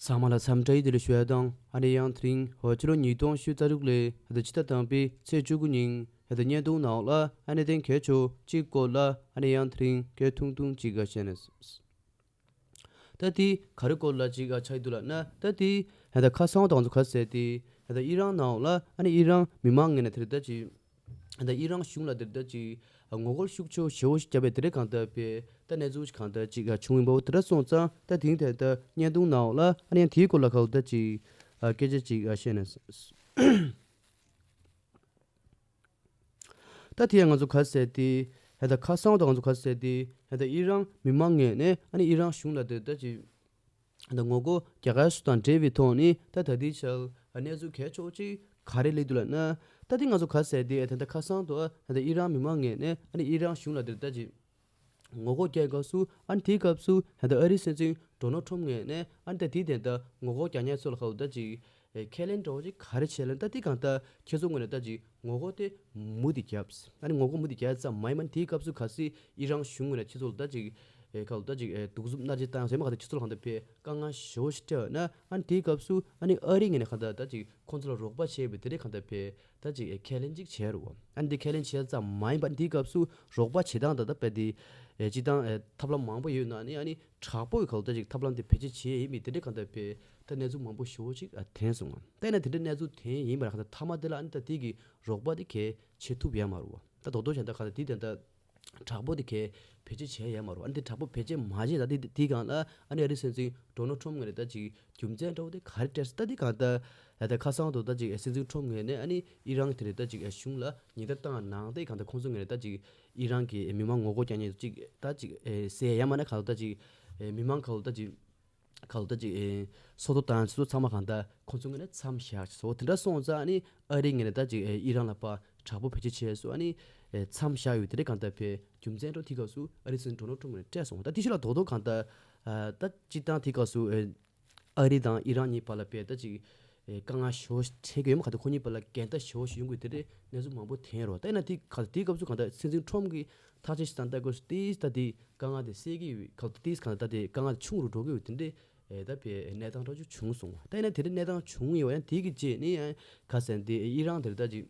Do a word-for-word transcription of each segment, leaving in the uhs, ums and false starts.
ཚང་མ་ལ་འཚམས་འདྲི་བདེ་ལེགས་ཞུ་ཡ་དང་། ཨ་ནི་ཡང་དེ་རིང་ཕྱི་ལོ་ཉིས་སྟོང་ཉི་ཤུ་རྩ་དྲུག་ལོའི་ཕྱི་ཟླ་དང་པོའི་ཚེས་བཅུ་དགུ་ཉིན་བརྙན་ཐུང་ནང་ལ་ཨ་ནི་གཏན་འཁེལ་ཕྱོགས་གཅིག་སྐོར་ལ་ཨ་ནི་ཡང་དེ་རིང་སྐད་ཐུང་ཐུང་ཅིག་བཤད་ན། ད་དེ་ག་རེ་སྐོར་ལ་ཅིག་ཆགས་ཀྱི་འདུག་ལབ་ན། ད་དེ་ད་ཁ་སང་དང་ཚོ་ག་ཟེར་དེ་ད་ཨི་རན་ནང་ལ་ཨ་ནི་ཨི་རན་མི་མང་ངོས་ནས་དེ་རེད་ད་ཅིག་ད་ཨི་རན་གཞུང་ལ་དེར་ད་ཅིག་ངོ་རྒོལ་ཤུགས་ཆེ་ཞེ་པོ་ཞིག་བརྒྱབ་པའི་དེ་རིང་གང་ལྟར་པའི་ད་གནས་ཚུལ་ཞིག་གང་ལྟར་ཅིག་བྱུང་ཡིན་པ། འོ་དེ་འདྲ་སོང་ཙང་ད་དེང་དེ་ད་བརྙན་ཐུང་ནང་ལ་ཨ་ནི་ཡང་དེའི་སྐོར་ལ་གང་ལྟར་ཅིག་སྐད་ཆ་ཅིག་བཤད་ན། ད་དེ་ཡང་ང་ཚོ་ག་ཟེར་དེ་ད་ཁ་སང་དང་ང་ཚོ་ག་ཟེར་དེ་ད་ཨི་རན་མི་མང་ངོས་ནས་ཨ་ནི་ཨི་རན་གཞུང་ལ་དེ་ད་ཅིག་ད་ངོ་རྒོལ་རྒྱག་ཡ་སུ་དང་འབྲེལ་བའི་ཐོག་ནས་ད་ད་ལྟའི་ཆར་གནས་ཚུལ་གལ་ཆེ་བོ་ཅིག་ག་རེ་སླེབས་འདུག་ལབ་ན། ད་དེ་ང་ཚོ་ག་ཟེར་དེ་ད་ད་ཁ་སང་དུ་ད་ད་ཨི་རན་མི་མང་ངོས་ནས་ཨ་ནི་ཨི་རན་གཞུང་ལ་དེ་ད་ཅིག་ངོ་རྒོལ་རྒྱག་སྐབས་སུ་ཨ་ནི་དེའི་སྐབས་སུ་ད་ད་ཨ་རིའི་སྲིད་འཛིན་ཌོ་ནལ་ཊམ་ངོས་ནས་ཨ་ནི་ད་དེའི་དེ་ད་ངོ་རྒོལ་རྒྱག་མཁན་ཚོ་ལ་ག་ད་ཅིག་ཨེ་ཁས་ལེན་འདྲ་བོ་ཅིག་ག་རེ་བྱས་ལབ་ན། ད་དེ་གང་ལྟར་ཁྱེད་ཚོ་ངོས་ནས་ད་ཅིག་ངོ་རྒོལ་དེ་མུ་མཐུད་བརྒྱབ། ཨ་ནི་ངོ་རྒོལ་མུ་མཐུད་བརྒྱབ་ཙམ་མ་ཡིན་པ་ནི་དེའི་སྐབས་སུ་གལ་སྲིད་ཨི་རན་གཞུང་ངོས་ནས་ཁྱེད་ཚོ་ལ་ད་ཅིག་ཨེ་ག་ལ་ད་ཅིག་ཨེ་གདུག་རྩུབ་མནར་གཅོད་བཏང་ཟེར་མ་ག་ད་ཁྱེད་ཚོ་ལ་གང་ལྟར་ཕེ་དཀའ་ངལ་ཞེ་པོ་ཞིག་སྤྲད་པ་ན། ཨ་ནི་དེའི་སྐབས་སུ་ཨ་ནི་ཨ་རི་ངོས་ནས་གང་ལྟར་ད་ཅིག་ཁོང་ཚོ་ལ་རོགས་པ་བྱས་པའི་དེ་རིང་གང་ལྟར་ཕེ་ད་ཅིག་ཨེ་ཁས་ལེན་ཅིག་བྱས་རེད་བ། ཨ་ནི་དེ་ཁས་ལེན་བྱས་ཙམ་མ་ཡིན་པ་ནི་དེའི་སྐབས་སུ་རོགས་པ་བྱེད་སྟངས་ད་ད་ཕེ་དེ་ཨེ་སྤྱི་བཏང་ཨེ་ཐབས་ལམ་མང་པོ་ཡོད་ན་ནི་ཨ་ནི་དྲག་པོའི་ག་ལ་ད་ཅིག་ཐབས་ལམ་དེ་བེད་སྤྱོད་བྱས་ཡིན་མིན་དེ་འདྲའི་གང་ལྟར་ཕེ་ད་གནས་ཚུལ་མང་པོ་ཞེ་པོ་ཅིག་ཨ་ཐོན་སོང་ང་། ད་ཡིན་ན་དེ་འདྲའི་གནས་ཚུལ་ཐོན་ཡིན་པ་ལ་གང་ལྟར་མཐའ་མ་དེ་ལ་ཨ་ནི་ད་དེ་གི་རོགས་པ་དེ་གས་བྱེད་ཐུབ་ཡ་མ་རེད་བ། ད་རྡོག་རྡོག་བྱས་ན་ད་གང་ལྟར་དེ་དེ་འདྲ་དྲག་པོ་དེ་གས་བེད་སྤྱོད་བྱས་ཡ་མ་རེད་བ། ཨ་ནི་དེ་དྲག་པོ་བེད་སྤྱོད་མ་བྱས་ད་དེ་དེའི་སྒང་ལ་ཨ་ནི་ཨ་རིའི་སྲིད་འཛིན་ཌོ་ནལ་ཊམ་ངོས་ནས་ད་ཅིག་རྒྱུ་མཚན་འདྲ་བོ་དེ་ག་རེ་སྤྲད་སོང་། ད་དེ་གང་ལྟར་ད་ད་ཁ་སང་དུ་ད་ཅིག་སྲིད་འཛིན་ཊམ་ངོས་ནས་ཨ་ནི་ཨི་རན་གྱི་དེ་རེད་ད་ཅིག་གཞུང་ལ་ཉེན་བརྡ་བཏང་ནང་དེ་གང་ལྟར་ཁོང་ཚོ་ངོས་ནས་ད་ཅིག་ཨི་རན་གྱི་མི་མང་ངོ་རྒོལ་རྒྱག་མཁན་ཅིག་ད་ཅིག་ཨེ་བསད་ཡ་མ་ན་ག་ལ་ད་ཅིག་ཨེ་མི་མང་ག་ལ་ད་ཅིག་ག་ལ་ད་ཅིག་ཨེ་སོ་སོ་དང་སོ་སོ་ཚང་མ་གང་ལྟར་ཁོང་ཚོ་ངོས་ནས་མཚམས་བཞག་སོ། དེ་འདྲ་སོང་ཙང་ཨ་ནི་ཨ་རི་ངོས་ནས་ད་ཅིག་ཨེ་ཨི་རན་ལ་ཕར་དྲག་པོ་བེད་སྤྱོད་བྱས་སོང་། ཨ་ནི་ཨེ་མཚམས་བཞག་ཡོད། དེ་འདྲ་གང་ལྟར་ཕེ་རྒྱུ་མཚན་འདྲ་བོ་དེ་སྐབས་སུ་ཨ་རིའི་སྲིད་འཛིན་ཌོ་ནལ་ཊམ་ངོས་ནས་སྤྲད་སོང་། ད་དེ་ཤུལ་ལ་རྡོག་རྡོག་གང་ལྟར་ཨ་ད་སྤྱིར་བཏང་དེ་སྐབས་སུ་ཨེ་ཨ་རི་དང་ཨི་རན་གཉིས་བར་ལ་ཕེ་ད་ཅིག་ཨེ་དཀའ་ངལ་ཞེ་པོ་འཕྲད་ཀྱི་ཡོད་མ་ག་ད་ཁོ་གཉིས་བར་ལ་འགལ་ཟླ་ཞེ་པོ་ཞིག་ཡོང་གི་དེ་འདྲའི་གནས་ཚུལ་མང་པོ་ཐོན་རོ། ད་ཡིན་ན་དེ་ག་དེའི་སྐབས་སུ་གང་ལྟར་སྲིད་འཛིན་ཊམ་གྱིས་ཐག་གཅོད་ཞིག་བཏང་ད་དགོས་སུ་ཏིས་ད་དེ་དཀའ་ངལ་དེ་སེལ་གྱི་ཡོད། ག་ད་ཏིས་གང་ལྟར་ད་དེ་དཀའ་ངལ་དེ་ཆུང་རུ་འགྲོ་གི་ཡོད། དེ་འདྲའི་ཨེ་ད་ཕེ་གནས་སྟངས་འདྲ་ཅིག་བྱུང་སོང་བ། ད་ཡིན་ན་དེ་འདྲའི་གནས་སྟངས་བྱུང་ཡོད་པ་ཡང་དེ་གི་རྗེས་ནས་ཡང་ག་ཟེར་ན་དེ་ཨི་རན་དེར་ད་ཅིག་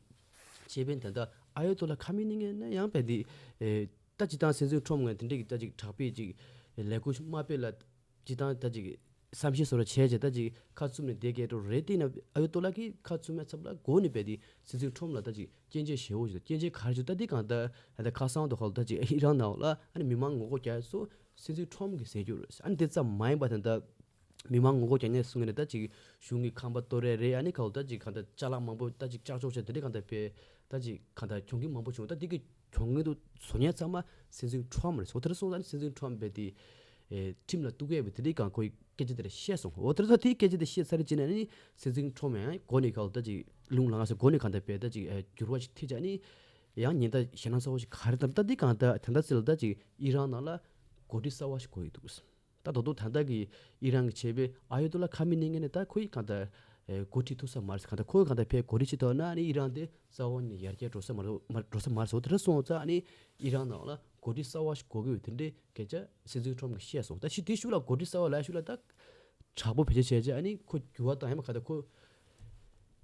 ཆེད་ཕན་དེ་འདྲ་ཨ་ཡོ་ཏོ་ལ་ཁ་མི་ནི་ངས་ན་ཡང་ཕེ་དེ་ཨེ་ད་སྤྱིར་བཏང་སྲིད་འཛིན་ཊམ་ངས་དེ་འདྲའི་གི་ད་ཅིག་དྲག་པོའི་ཅིག་ལས་འགུལ་མ་སྤེལ་ལ་ཅི་ཐང་ད་ཅིག་བསམ་ཤེས་བཟོ་འདྲ་བྱས་བྱས་ད་ཅིག་ཁ་བཙུམ་ནས་བསྡད་སྐད་འགྲོ་རེད། དེ་ན་ཨ་ཡོ་ཏོ་ལ་གིས་ཁ་བཙུམ་མེད་ཚབ་ལ་འགོ་ནས་བས་དེ་སྲིད་འཛིན་ཁྲོམ་ལ་ད་ཅིག་སྐྱོན་བརྗོད་ཞེ་པོ་ཞིག་དང་སྐྱོན་བརྗོད་ག་རེ་བྱུང་ད་དེ་གང་ལྟར་ད་ཁ་སང་དུ་ཧོལ་ད་ཅིག་ཨི་རན་ནང་ལ་ཨ་ནི་མི་མང་ངོ་རྒོལ་རྒྱག་སོ་སྲིད་འཛིན་ཁྲོམ་གིས་ཟེར་རྒྱུ་རེད། ཨ་ནི་དེ་ཙམ་མ་ཡིན་པ་དེ་འདྲ་མི་མང་ངོ་རྒོལ་རྒྱག་མཁན་སོང་ངས་ནས་ད་ཅིག་གཞུང་གི་ཁང་པ་གཏོར་རེས་རེད། ཨ་ནི་ཁ་ལོ་ད་ཅིག་གང་ལྟར་ཅ་ལག་མང་པོ་ད་ཅིག་ལྕགས་ཆོག་བྱས་དེ་འདྲ་གང་ལྟར་བས་ད་ཅིག་གང་ལྟར་གྱོང་གུན་མང་པོ་བྱུང་ད་དེ་གི་གྱོང་གུན་དུ་བཟོ་མཁན་ཚང་མ་སྲིད་འཛིན་ཁྲོམ་རེད་སོ། དེ་འདྲ་སོང་ཙང་ནི་སྲིད་འཛིན་ཁྲོམ་བས་དེ་ཨེ་ཁྲིམས་ལ་གཏུག་གས་བས་དེ་འདྲའི་གང་ཁོའི་སྐད་ཆ་དེ་འདྲ་བཤད་སོང་། འོ་དེ་འདྲ་ད་དེའི་སྐད་ཆ་དེ་བཤད་ཚར་རེད་ཅེ་ན་ནི་སྲིད་འཛིན་ཁྲོམ་ཡང་མགོ་ནས་ཁ་ལོ་ད་ཅིག་རླུང་ལངས་སོང་། མགོ་ནས་གང་ལྟར་བས་ད་ཅིག་ཨེ་འགྱུར་བ་ཞིག་ཐེབས་ཅེ་ནི་ཡང་ཉེན་བརྡ་ཞེད་སྣང་ཚ་བོ་ཞིག་ག་རེ་དང་ད་དེ་གང་ལྟར་ད་ལྟ་ཚེ་ལ་ད་ཅིག་ཨི་རན་ནང་ལ་འགོ་ཁྲིད་གསར་བ་ཞིག་དགོས་ཀྱི་འདུག་ད་དོ་དོ་ད་ལྟ་གི་ཨི་རན་གྱི་ཆེད་པའི་ཨ་ཡོ་ཏོ་ལ་ཁ་མི་ནི་ངས་ནི་ད་ཁོ་ཡི་གང་ལྟར་ཨེ་འགོ་ཁྲིད་ཐུབ་ས་མ་རེད། གང་ལྟར་ཁོ་ཡི་གང་ལྟར་ཕེ་འགོ་ཁྲིད་བྱེད་ཐུབ་ན་ནི་ཨི་རན་དེ་རྩ་བ་ནས་ཡར་རྒྱས་འགྲོ་ས་མ་རེད། མ་འགྲོ་ས་མ་རེད་སོ། དེ་འདྲ་སོང་ཙང་ནི་ཨི་རན་ནང་ལ་འགོ་ཁྲིད་གསར་བ་ཞིག་དགོས་ཀྱི་ཡོད་དེ་འདྲའི་སྐད་ཆ་སྲིད་འཛིན་ཁྲོམ་གྱིས་བཤད་སོང་། ད་ཤི་དེ་ཤུ་ལ་འགོ་ཁྲིད་གསར་བ་ལ་ཤུ་ལ་ད་དྲག་པོ་བེད་སྤྱོད་བྱས་བྱས་ཨ་ནི་ཁོ་འགྱུར་བ་བཏང་ཡ་མ་ག་ད་ཁོ་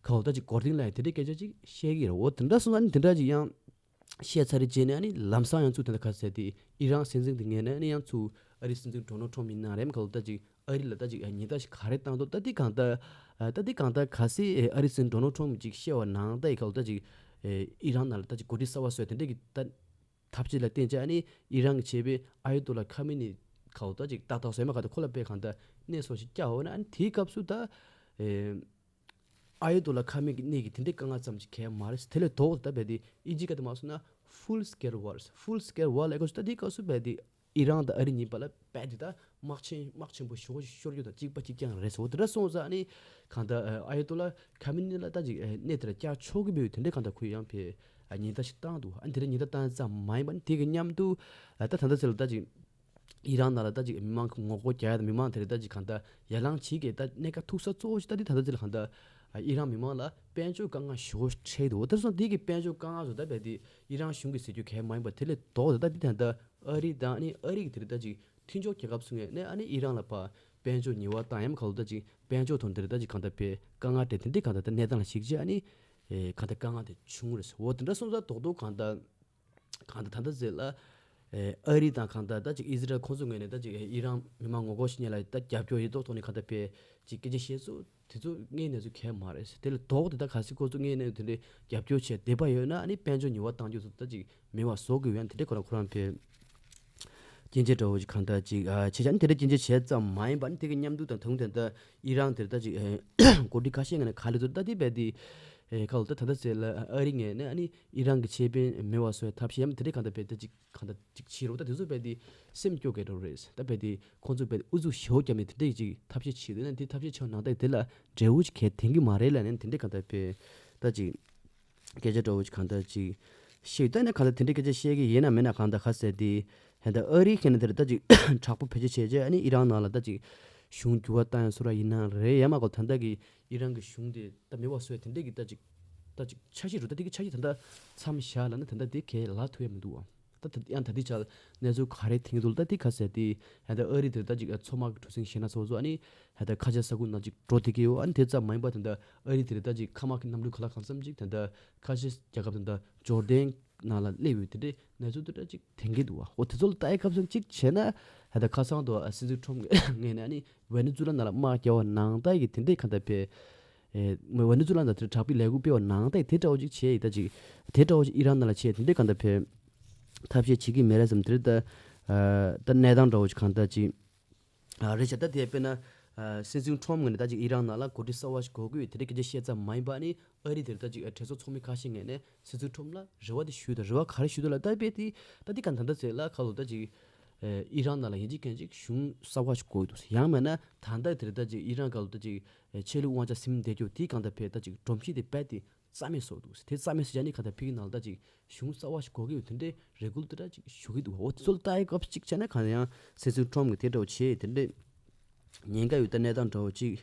ཁ་ལོ་ད་ཅིག་འགོ་རྟིང་ལ་ཡ་དེ་འདྲའི་སྐད་ཆ་ཅིག་བཤད་ཀྱི་རེད། འོ་དེ་འདྲ་སོང་ཙང་ནི་དེ་འདྲ་ཅིག་ཡང་བཤད་ཚར་རེད་ཅེ་ནས་ཨ་ནི་ལམ་སང་ཡང་ཚུར་དེ་འདྲ་ག་ཟེར་དེ་ཨི་རན་སྲིད་འཛིན་དེ་ངས་ནས་ཨ་ནི་ཡང་ཚུར་ཨ་རིའི་སྲིད་འཛིན་ཌོ་ནལ་ཁྲོམ་ཡིན་ན་རེམ་ཁ་ལོ་ད་ཅིག་ཨ་རི་ལ་ད་ཅིག་ཉེན་བརྡ་ཞིག་ག་རེ་བཏང་འདུག་ད་དེ་གང་ལྟར་ད་དེ་གང་ལྟར་གལ་སྲིད་ཨ་རིའི་སྲིད་འཛིན་ཌོ་ནལ་ཁྲོམ་ཅིག་བཤད་པ་ནང་ད་ཡི་ཁ་ལོ་ད་ཅིག་ཨི་རན་ནང་ལ་ད་ཅིག་འགོ་ཁྲིད་གསར་བ་བཟོས་དེ་འདྲ་གི་ད་ཐབས་ཇུས་ལ་བརྟེན་བྱས་ཨ་ནི་ཨི་རན་གྱི་ཆེད་པའི་ཨ་ཡོ་ཏོ་ལ་ཁ་མི་ནི་ཁ་ལོ་ད་ཅིག་ཏག་ཏག་བཟོས་མ་ག་ད་ཁོ་ལ་དཔེ་གང་ལྟར་གནས་སོ་ཞིག་བསྐྱལ་འོ་ན་ཨ་ནི་དེའི་སྐབས་སུ་ད་ཨེ། ཨ་ཡོ་ཏོ་ལ་ཁ་མི་གི་གནས་ཀྱི་དེ་འདྲའི་དཀའ་ངལ་ཙམ་ཅིག་གས་མ་རེད། དེ་ལས་ལྡོག་ད་བས་དེ་ཨིན་ཇི་སྐད་དུ་མ་སོང་ན་ཧྥུལ་སི་ཀེལ་ཝར། ཧྥུལ་སི་ཀེལ་ཝར་ལ་ཨེ་གོ་སུ་ད་དེའི་སྐབས་སུ་བས་དེ་ཨི་རན་དང་ཨ་རི་གཉིས་བར་ལ་བས་དེ་ད་དམག་ཆེན་དམག་ཆེན་པོ་ཞེ་པོ་ཞིག་ཤོར་རྒྱུ་དང་གཅིག་པ་གཅིག་རྐྱང་རེད་སོ། དེ་འདྲ་སོང་ཙང་ནི་གང་ལྟར་ཨ་ཡོ་ཏོ་ལ་ཁ་མི་ནི་ལ་ད་ཅིག་གནས་དེར་བསྐྱལ་ཆོག་གི་མེད་དེ་འདྲའི་གང་ལྟར་ཁོས་ཡང་ཕེ་ཉེན་བརྡ་ཞིག་བཏང་འདུག་ཨ་དེ་འདྲ་ཉེན་བརྡ་བཏང་ཙམ་མ་ཡིན་པ་ནི་དེ་གི་མཉམ་དུ་ད་ད་ལྟ་ཚེ་ལ་ད་ཅིག་ཨི་རན་ནང་ལ་ད་ཅིག་མི་མང་གི་ངོ་རྒོལ་རྒྱག་ཡ་དང་མི་མང་དེ་རིགས་ད་ཅིག་གང་ལྟར་ཡར་ལངས་བྱེད་ཀྱི་ད་གནད་འགག་ཐུག་ས་གཙོ་བོ་ཞིག་ད་འདི་ད་ལྟ་ཅིག་ལ་གང་ལྟར་ཨི་རན་མི་མང་ལ་དཔལ་འབྱོར་དཀའ་ངལ་ཞེ་པོ་འཕྲད་འདུག་དེ་སོང་འདི་གི་དཔལ་འབྱོར་དཀའ་ངལ་བཟོ་ད་བས་དེ་ཨི་རན་གཞུང་གིས་ཟེར་རྒྱུ་གལ་མ་ཡིན་པ་དེ་ལས་ལྡོག་ད་ད་འདི་ད་ལྟ་ཨ་རི་དང་ཨ་ནི་ཨ་རི་གི་དེ་རིགས་ད་ཅིག་མཐུན་ཕྱོགས་རྒྱལ་ཁབ་ཚོ་ངོས་ནས་ཨ་ནི་ཨི་རན་ལ་ཕར་ དཔལ་འབྱོར་ཉེས་པ་བཏང་ཡམ་ག་ལོ་ད་ཅིག་དཔལ་འབྱོར་ཐོག་འདིར་ད་ཅིག་གང་ལྟར་པའི་དཀའ་ངལ་དེ་དེ་འདྲའི་གང་ལྟར་ད་གནས་སྟངས་ལ་གཞིགས་བྱས་ཨ་ནི་ཨེ་གང་ལྟར་དཀའ་ངལ་དེ་བྱུང་རེད། འོ་དེ་འདྲ་སོང་ཙང་རྡོག་རྡོག་གང་ལྟར་གང་ལྟར་ད་ལྟ་ཟེར་ལ་ཨེ་ཨ་རི་དང་གང་ལྟར་ད་ཅིག་ཨི་ཟི་རལ་ཁོང་ཚོ་ངོས་ནས་ད་ཅིག་ཨེ་ཨི་རན་མི་མང་ངོ་རྒོལ་བྱེད་མཁན་ལ་ད་རྒྱབ་སྐྱོར་ཡེ་ཏོག་ཏོག་ནས་གང་ལྟར་པའི་ཅིག་སྐད་ཆ་བཤད་ཚུལ་དེ་ཚོ་དངོས་གནས་ཚུལ་གལ་མ་རེད། དེ་ལས་ལྡོག་སྟེ་ད་གལ་སྲིད་ཁོ་ཚོ་དངོས་གནས་དེ་འདྲའི་རྒྱབ་སྐྱོར་བྱས་བསྡད་པ་ཡོད་ན་ཨ་ནི་དཔལ་འབྱོར་ཉེས་པ་བཏང་རྒྱུ་ཚོ་ད་ཅིག་མེད་པ་བཟོ་དགོས་ཡོད། དེ་འདྲའི་ཁོ་རང་ཁོ་རང་པའི་སྐྱོན་བརྗོད་འདྲ་བོ་ཅིག་གང་ལྟར་ཅིག་ཨ་བྱས་ཙང་དེ་འདྲའི་སྐྱོན་བརྗོད་བྱས་ཙམ་མ་ཡིན་པ་ནི་དེ་གི་མཉམ་དུ་དང་དུང་དེ་འདྲ་ཨི་རན་དེར་ད་ཅིག་ཨེ་འགོ་ཁྲིད་ཁ་ཤས་ངོས་ནས་ག་ལེ་ཚོར་ད་དེ་བས་དེ་ཨེ་ཁ་ལོ་ད་ད་ལྟ་ཟེར་ལ་ཨ་རི་ངོས་ནས་ཨ་ནི་ཨི་རན་གི་ཁེ་ཕན་མེད་པ་བཟོ་བའི་ཐབས་ཤེས་ཡམ་དེ་འདྲའི་གང་ལྟར་བས་ད་ཅིག་གང་ལྟར་ཅིག་བྱེད་རོགས་ད་དེ་ཚོ་བས་དེ་སེམས་སྐྱོ་གས་འགྲོ་རེད། ད་བས་དེ་ཁོང་ཚོ་བས་ཨུ་ཚུགས་ཞེ་པོ་བརྒྱབ་ནས་དེ་འདྲའི་ཅིག་ཐབས་ཤེས་བྱེད་འདོད་ན་དེ་ཐབས་ཤེས་བྱས་ནང་ད་དེ་ལ་འབྲས་བུ་ཅིག་གས་དེང་གི་མ་རེད་ལ་ནས་དེ་འདྲའི་གང་ལྟར་བས་ད་ཅིག་སྐད་ཆ་འདྲ་བོ་ཅིག་གང་ལྟར་ཅིག་བཤད་ཡོད། ད་ནི་གང་ལྟར་དེ་འདྲའི་སྐད་ཆ་བཤད་ཀྱི་ཡིན་ན་མིན་ན་གང་ལྟར་ག་ཟེར་དེ་ཧན་ད་ཨ་རི་ཁེ་ན་དེར་ད་ཅིག་དྲག་པོ་བེད་སྤྱོད་བྱས་རྗེས་ཨ་ནི་ཨི་རན་ནང་ལ་ད་ཅིག་གཞུང་འགྱུར་བ་བཏང་ཡང་སུ་ར་ཡིན་ན་རེད་ཡ་མ་གོ་ད་ལྟ་གི་ཨི་རན་གི་གཞུང་དེ་ད་མེད་པ་བཟོས་དེ་འདྲའི་གི་ད་ཅིག་ད་ཅིག་འཆར་གཞི་རུ་ད་དེ་གི་འཆར་གཞི་ད་ལྟ་མཚམས་བཞག་ལ་ན་ད་ལྟ་དེ་གས་ལ་ཐུག་ཡ་མི་འདུག་བ། ད་ད་ཡང་ད་ལྟའི་ཆར་གནས་ཚུལ་ག་རེ་ཐོན་གྱི་འདུག་ད་ལྟའི་ཁ་གསལ་དེ་ཧན་ད་ཨ་རི་དེར་ད་ཅིག་མཚོ་དམག་གི་གྲུ་གཟིངས་ཞེ་ན་སོ་སོ་ཨ་ནི་ཧན་ད་ཁ་ཆེ་ས་ཁུལ་ནང་ཅིག་འགྲོ་བསྡད་ཀྱི་ཡོད། ཨ་ནི་དེ་ཙམ་མ་ཡིན་པ་དེ་འདྲ་ཨ་རི་དེར་ད་ཅིག་མཁའ་དམག་གི་གནམ་གྲུ་ག་ལ་གང་འཚམ་ཅིག་དེ་འདྲ་ཁ་ཆེ་རྒྱལ་ཁབ་དེ་འདྲ་ཇོར་ཌན་ནང་ལ་སླེབས་ཡོད་དེ་འདྲའི་གནས་ཚུལ་དེ་འདྲ་ཅིག་ཐོན་གྱི་འདུག་བ། འོ་དེ་ཚོ་ལ་ལྟ་ཡི་སྐབས་སུ་ཅིག་བྱས་ན་ཧན་ད་ཁ་སང་དུ་སྲིད་འཛིན་ཁྲོམ་ངོས་ནས་ཨ་ནི་ཝེ་ནེ་ཛུ་ལ་ནང་ལ་དམག་རྒྱག་པ་ནང་ལྟ་ཡི་དེ་འདྲའི་གང་ལྟར་བས་ཨེ་ཝེ་ནེ་ཛུ་ལ་ནང་དེ་དྲག་པོའི་ལས་འགུལ་སྤེལ་བ་ནང་ལྟ་ཡི་དེ་འདྲ་བོ་ཅིག་བྱས་ཡི་ད་ཅིག་དེ་འདྲ་བོ་ཅིག་ཨི་རན་ནང་ལ་བྱས་དེ་འདྲའི་གང་ལྟར་བས་ཐབས་ཤེས་བྱེད་ཀྱི་མེད་རེད་བསམ། དེ་རེད་ད། ཨ་ད་གནས་སྟངས་འདྲ་བོ་ཞིག་གང་ལྟར་ཅིག་ཨ་རེད་ཤག་ད་དེ་དཔེར་ན་ཨ་སྲིད་འཛིན་ཁྲོམ་ངོས་ནས་ད་ཅིག་ཨི་རན་ནང་ལ་འགོ་ཁྲིད་གསར་བ་ཞིག་དགོས་ཀྱི་ཡོད་དེ་འདྲའི་སྐད་ཆ་བཤད་ཙམ་མ་ཡིན་པ་ནི་ཨ་རི་དེར་ད་ཅིག་ཨ་གྲོས་ཚོགས་ཚོགས་མི་ཁ་ཤས་ངོས་ནས་སྲིད་འཛིན་ཁྲོམ་ལ་རེ་བ་དེ་ཞུས་དང་རེ་བ་ག་རེ་ཞུས་འདུག་ལ་ད་དཔེ་དེ་ད་དེ་ག་ད་ལྟ་ཚེ་ལ་ཁ་ལོ་ད་ཅིག་ཨ་ཨི་རན་ནང་ལ་ཡིན་གཅིག་མིན་གཅིག་གཞུང་གསར་བ་ཞིག་དགོས་འདུག་ཡང་མིན་ན་ད་ལྟ་དེར་ད་ཅིག་ཨི་རན་ཁ་ལོ་ད་ཅིག་ཨ་ཆོས་ལུགས་དབང་ཆ་ཟིན་བསྡད་རྒྱུ་དེ་གང་ལྟར་བས་ད་ཅིག་སྒྲོམ་གཞི་དེ་རྦད་དེ་རྩ་མེད་བཟོ་འདུག་དེ་རྩ་མེད་བཟོ་ཡ་ནི་ག་ད་ཕི་གི་ནང་ལ་ད་ཅིག་གཞུང་གསར་བ་ཞིག་དགོས་ཀྱི་ཡོད་དེ་འདྲའི་རེ་སྐུལ་དེ་འདྲ་ཅིག་ཞུ་གི་འདུག་འོ་དེ་ཚོ་ལ་ལྟ་ཡི་སྐབས་ཅིག་བྱས་ན་གང་ཡང་སྲིད་འཛིན་ཁྲོམ་གི་དེ་འདྲ་བོ་བྱས་དེ་འདྲའི་ཉེན་ཁ་ཡོད་ད་གནས་སྟངས་འདྲ་བོ་ཅིག་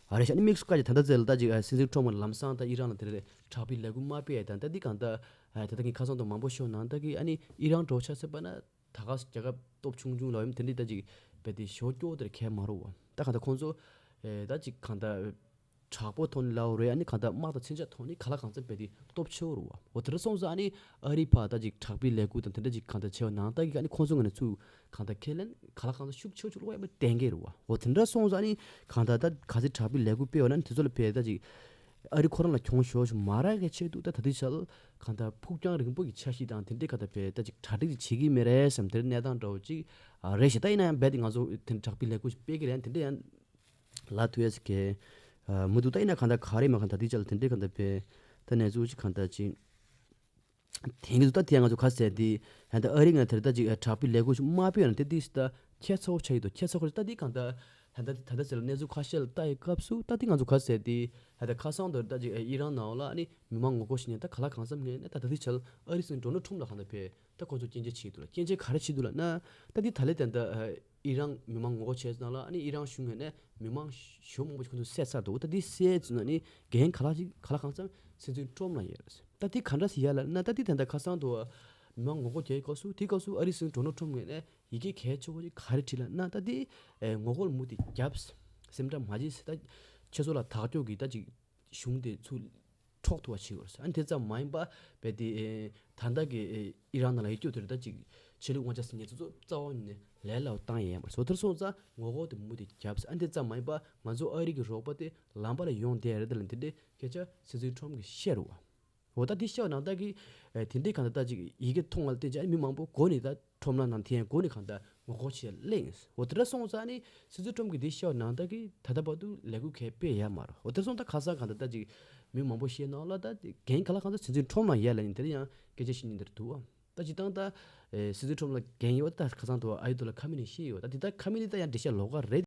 ཨ་རེད་ཤག་ནི་དམིགས་སུ་བཀར་གྱི་ད་ལྟ་ཚེ་ལ་ད་ཅིག་ཨ་སྲིད་འཛིན་ཁྲོམ་གི་ལམ་སང་ད་ཨི་རན་ལ་དེ་འདྲའི་དྲག་པོའི་ལས་འགུལ་མ་སྤེལ་ཡ་དང་ད་འདི་གང་ད་ཨ་ད་ལྟ་ངས་ཁ་སང་དང་མང་པོ་ཤོད་ནང་ད་གི་ཨ་ནི་ཨི་རན་འདྲ་བོ་ཆ་ཟེར་པ་ན་ད་ག་རྒྱལ་ཁབ་སྟོབས་ཆུང་ཆུང་ལ་ཡོད་དེ་འདྲའི་ད་ཅིག་བས་དེ་ཞོ་སྐྱོ་དེར་ཁས་མ་རུང་བ། ད་གང་ད་ཁོང་ཚོ་ཨེ་ད་ཅིག་གང་ད་དྲག་པོ་ཐོག་ནས་ལབ་རེད། ཨ་ནི་གང་ལྟར་དམག་དང་མཚོན་ཆ་ཐོག་ནས་ག་ལ་གང་འཚམ་བས་དེ་སྟོབས་ཆེ་བོ་རུ་བ། འོ་དེ་འདྲ་སོང་ཙང་ཨ་ནི་ཨ་རི་ཕ་ད་ཅིག་དྲག་པོའི་ལས་འགུལ་དང་དེ་འདྲ་ཅིག་གང་ལྟར་བྱས་པ་ནང་ལྟ་གི་ཨ་ནི་ཁོང་ཚོ་ངོས་ནས་ཚུར་གང་ལྟར་ཁས་ལེན་ག་ལ་གང་འཚམ་ཤུགས་ཆེ་ཆུ་ལོག་ཡ་མ་བསྟན་གི་རུ་བ། འོ་དེ་འདྲ་སོང་ཙང་ཨ་ནི་གང་ལྟར་ད་ག་ཚོད་དྲག་པོའི་ལས་འགུལ་སྤེལ་བ་ན་དེ་ཚོ་ལ་བས་ད་ཅིག་ཨ་རི་ཁོ་རང་ལ་གྱོང་ཤོར་ཞིག་མ་རག་གི་ཆེད་དུ་ད་ད་དུས་ཆར་གང་ལྟར་ཕུགས་རྒྱང་རིང་པོ་གི་འཆར་གཞི་དང་དེ་འདྲའི་ག་ད་བས་ད་ཅིག་གྲ་སྒྲིག་ཅིག་བྱེད་ཀྱི་མེད་རེད་བསམ་དེ་གནས་སྟངས་འདྲ་བོ་ཅིག་ཨ་རེད་ཤག་ད་ཡིན་ན་ཡང་རྦད་དེ་ང་ཚོ་དེ་དྲག་པོའི་ལས་འགུལ་ཞིག་སྤེལ་གི་རེད། དེ་འདྲ་ཡང་ལ་ཐུ་ཡས་ཀྱི་མུ་ཏུ་ད་ཡིན་ན་གང་ལྟར་ག་རེ་མ་གང་ལྟར་དེ་ཅག་ལ་དེ་འདྲའི་གང་ལྟར་པའི་ད་གནས་ཚུལ་ཅིག་གང་ལྟར་ཅིག་དེང་གི་ད་དེ་ང་ཚོ་ག་ཟེར་དེ་ཧན་ད་ཨ་རི་ང་དེར་ད་ཅིག་དྲག་པོའི་ལས་འགུལ་ཞིག་མ་སྤེལ་ཡང་དེ་དུས་ད་ཁྱད་མཚར་པོ་ཆགས་ཡོད་དོ། ཁྱད་མཚར་པོ་ད་དེ་གང་ལྟར་ད་ད་ད་ད་ཟེར་ལ་གནས་ཚུལ་ཁ་ཤས་ལ་ལྟ་ཡི་སྐབས་སུ་ད་དེ་ང་ཚོ་ག་ཟེར་དེ་ཧན་ད་ཁ་སང་དུ་ད་ཅིག་ཨི་རན་ནང་ལ་ཨ་ནི་མི་མང་ངོ་རྒོལ་ཞིག་ནས་ད་ག་ལ་གང་འཚམ་ངས་ན་ད་ད་དུས་ཆར་ཨ་རི་སྲིད་འཛིན་ཌོ་ནལ་ཁྲོམ་ལ་གང་ལྟར་ཕེ། ད་ཁོ་ཚོ་སྐྱོན་བརྗོད་བྱེད་འདུག་ལ། སྐྱོན་བརྗོད་ག་རེ་བྱེད་འདུག་ལབ་ན། ད་འདི་ད་ལས་དེ་འདྲ་ཨི་རན་མི་མང་ངོ་རྒོལ་བྱས་ནང་ལ་ཨ་ནི་ཨི་རན་གཞུང་ངོས་ནས་མི་མང་ཞེ་མང་པོ་ཞིག་ཁོ་ཚོ་བསད་ཚར་འདུག་ད་འདི་བསད་ཚར་ན་ནི་འགན་ག་ལ་ཞིག་ག་ལ་གང་འཚམ་སྲིད་འཛིན་ཁྲོམ་ལ་ཡོད་རེད། ད་འདི་ག་འདྲ་ཞིག་ཡ་ལབ་ན། ད་འདི་དེ་འདྲ་ཁ་སང་དུ་མི་མང་ངོ་རྒོལ་བྱས་སྐབས་སུ་དེ་སྐབས་སུ་ཨ་རི་སྲིད་འཛིན་ཌོ་ནལ་ཁྲོམ་ངོས་ནས་ཡི་གེ་གལ་ཆེ་བོ་ཞིག་ག་རེ་བྲིས་ལབ་ན། ད་འདི་ངོ་རྒོལ་མུ་མཐུད་རྒྱབ། སེམས་ཁྲལ་མ་བྱེད་ཟེར། ད་ཁྱེད་ཚོ་ལ་ཐག་གཅོད་ཀྱི་ད་ཅིག་གཞུང་དེ་ཚུར་འཕྲོག་ཐུབ་པ་བྱེད་དགོས་རེད། ཨ་ནི་དེ་ཙམ་མ་ཡིན་པ་བས་དེ་ད་ལྟ་གི་ཨི་རན་ནང་ལ་ཡོད་རྒྱུ་དེ་རེད། ད་ཅིག་ཆོས་ལུགས་དབང་ཆ་ཟེར་མཁན་ཚོ་ཚོ་རྩ་བ་ནས་ལས་སླ་བོ་བཏང་ཡས་མ་རེད། སོ་དེར་སོང་ཙང་ངོ་རྒོལ་དེ་མུ་མཐུད་རྒྱབ་ཟེར། ཨ་ནི་དེ་ཙམ་མ་ཡིན་པ་ང་ཚོ་ཨ་རི་གི་རོགས་པ་དེ་ལམ་པ་ལ་ཡོང་བསྡད་རེད། དེ་ལ་འདི་འདྲའི་སྐད་ཆ་སྲིད་འཛིན་ཁྲོམ་གིས་བཤད་རུང་བ། འོ་ད་འདི་བཤད་པ་ནང་ལྟར་གི་ཨེ་དེ་འདྲའི་གང་ལྟར་ད་ཅིག་ཡི་གེ་མཐོང་བ་ལ་བརྟེན་བྱས་ཨ་ནི་མི་མང་པོ་སྒོ་ནས་ད་ཁྲོམ་ལ་ནང་འཐེན་སྒོ་ནས་གང་ལྟར་ངོ་རྒོལ་བྱས་གླེང་། འོ་དེ་འདྲ་སོང་ཙང་ནི་སྲིད་འཛིན་ཁྲོམ་གྱིས་འདི་བཤད་པ་ནང་ལྟར་གི་ད་ལྟ་བར་དུ་ལས་འགུལ་གས་སྤེལ་ཡ་མ་རེད། འོ་དེ་སོང་ད་ཁ་སང་གང་ལྟར་ད་ཅིག་མི་མང་པོ་བཤད་ནང་ལ་ད་འགན་ག་ལ་གང་ལྟར་སྲིད་འཛིན་ཁྲོམ་ལ་ཡ་ལ་ཡིན། དེ་ཡང་སྐད་ཆ་བཤད་མཁན་དེར་འདུག་ཨ། ད་ཅིག་སྟངས་ད་ཨེ་སྲིད་འཛིན་ཁྲོམ་ལ་འགན་ཡོད་ད་ཁ་སང་དུ་ཨ་ཡུ་དུ་ལ་ཁ་མི་ནི་ཤེས་ཡོད། ད་འདི་ད་ཁ་མི་ནི་ད་ཡང་འགྲེལ་བཤད་ལོགས་ཀ་རེད།